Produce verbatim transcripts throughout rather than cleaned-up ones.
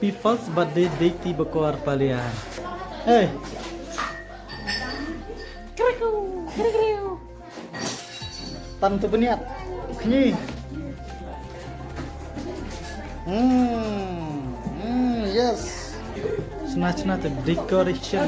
Happy first birthday, Deiti Bakor Paliar. Hey. Tan tu bniat. Ni. Hmm, hmm, yes. Chna chna tu decoration.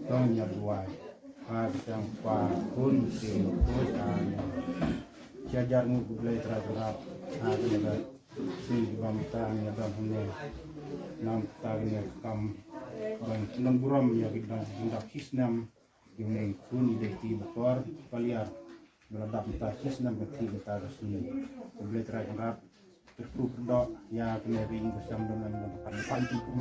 Tang ïa duwai ha ka tang pa khun sing khun. Sha jar ngut U Blei Trai Kynrad ha ka ïa ka sing ki bam tang ïa dang hune. Nam ta ka ne kam ban nang burom ïa ki dang dak snem. Jong ngi khun i Deiti Bakor Paliar ba la dap mynta shi snem ka thik mynta ka sngi. U Blei Trai Kynrad kyrkhu kyrdoh ïa kane ka ïing ka sem dang nang ban pan pan ki kum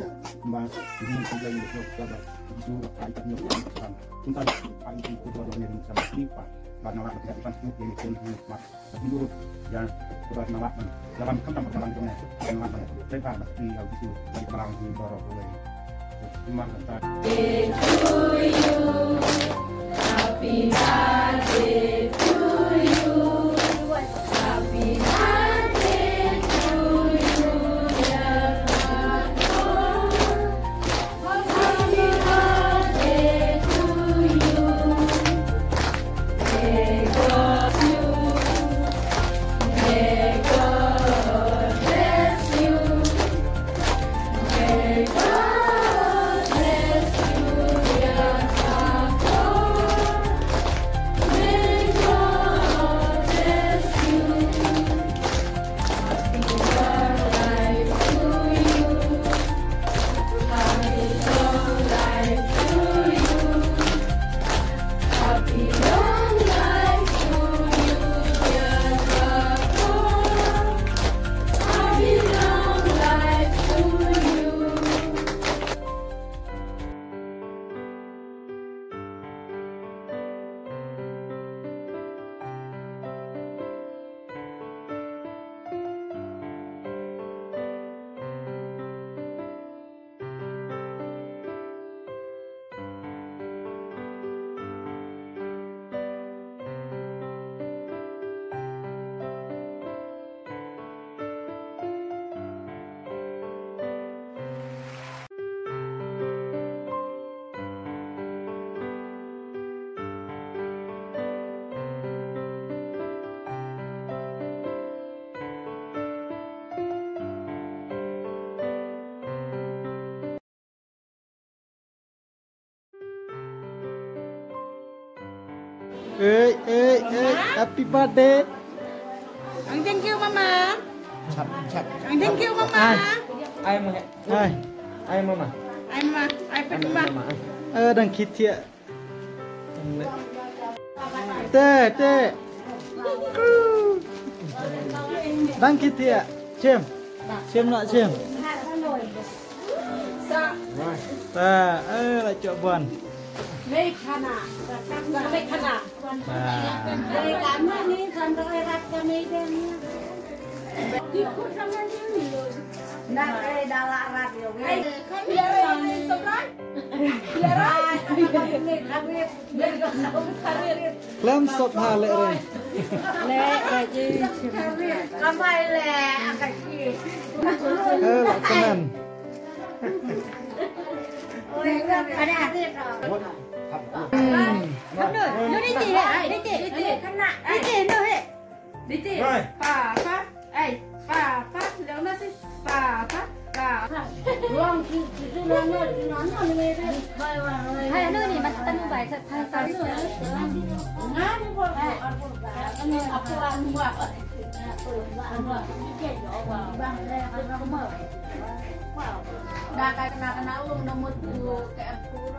ba ki kum ba ïa ka ba ki su ba ka ïa ka mynta pan ki kum ba dang nang ban pan ki pa ba na la ka pan ki kum ïa ka mat. Hey, hey, hey, happy birthday. Ang thank you, mama. Ang thank you, mama. Ai. Ai, mama. Ai. Ai, mama. Ai, mama. Ai, pet, mama. Ai, mama. Ai. Eh, dang khit thiah. Te, te. Dang khit thiah. Shim. Shim noh, shim. Ta, eh, la chok bon. Ta. Khlem sop ha leh re. Leh re ji. Kamai leh, ka shi. Eh, la kmen. Papa, papa, eh, papa, papa. Hai, anu ni, mata tanu bai, sa, sa, sa. Da ka kena kena um nomor tu ke ampun.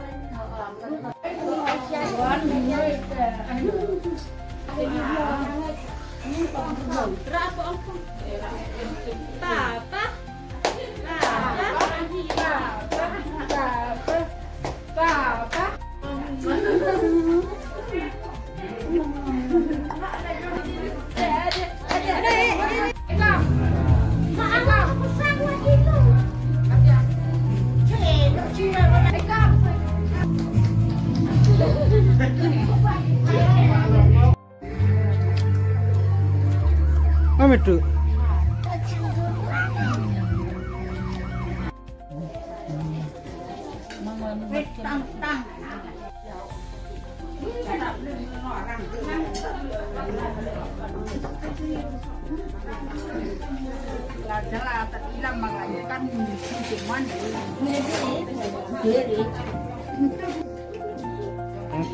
Mami tu.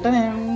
Teng.